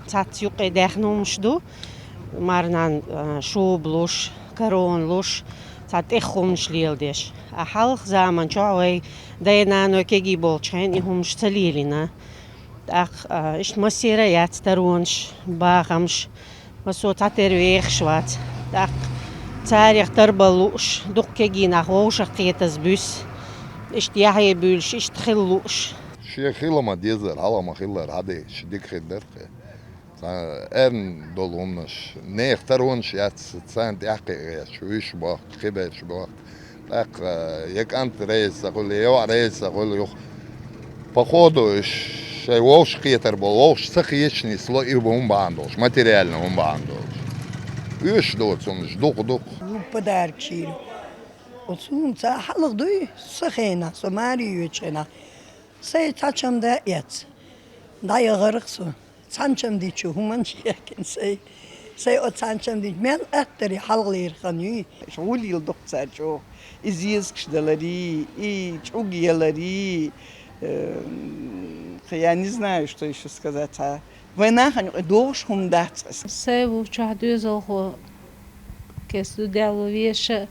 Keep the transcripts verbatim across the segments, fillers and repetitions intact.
Цхьацца юкъе даьхна хӀумнаш ду, марнан, а, шуба луш, корона луш, цхьа тӀех хӀумнаш леладеш. А хьалха заман чохь вай дай-наной кегий болчу хенахь и хӀумнаш ца лелийна. ТӀаккха, а, иштта массера а яц таронаш, бахамаш, массо цхьатерра вехаш вац. ТӀаккха царех тарбала лууш, дукха кегий нах вовшах кхетаза буьсу. Иштта яхье буьйлуш, иштта хила лууш. Шен хила ма дезара, хьала ма хилара, хьадийча дика хир дара-кх. Цхьа эрна долу хӀуманаш, нехан таронаш яц, царна тӀаьхьа кхиъ гӀерташ, вуьш бохку, кхиберш бохку. ТӀаккха я кӀант реза ца хуьлу, я йоӀ реза ца хуьлу, юха. По ходу уьш шайн вовшах кхетар болу, вовшах ца кхеташ нисло и хӀума бахьана долуш, материально хӀума бахьана долуш. Оьшуш доцу хӀуманаш дукха-дукха. Ву подарок шийра. Оцу хӀума ца хьалха дуй, сан хенахь, со маре йоьдучу хенахь. Сайн цхьа чамда а эцна, дӀаяхарх со. Цхьана чамдичу хӀуманаш яьккхина сайн. Сайн оцу цхьана чамдичу мел аттаре хьалхалера хан юй. Гулъяла ду-кх цара чӀогӀа. И зезагаш даларий, и чӀуг яларий, э, я не знаю, что ещё сказать, а. Вайн нахана юкъа догӀуш хӀума дац аса. Сайн ву чохь доьзалхо, кеста ду даьлла веша.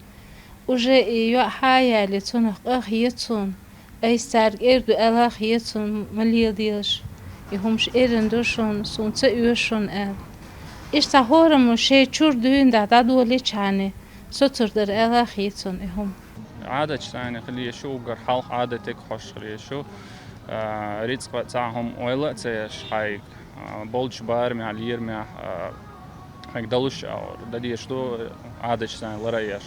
Уже и йоӀ хьан яьлла, цунах къа хета суна. Айса цаьрга эр ду аьлла хета суна, ма леладелаш. И хӀумаш эрна ду шуна, суна ца оьшу шуна аьлла. Иштта цхьа хӀораммо шайн чуьра дуьйна дӀа дӀадолийчхьана, соцур дара аьлла хета суна и хӀума. Ӏадаташ цхьаьна хила езаш ю, уггар хьалха Ӏадатега хьожуш хила езаш ю. А, рицкъа цхьа хӀума ойла а ца еш хьайга, а, болчу барамехь, лерамехь, а, хьайга далуш а дан дезаш ду, Ӏадаташ цхьаьна лара а еш.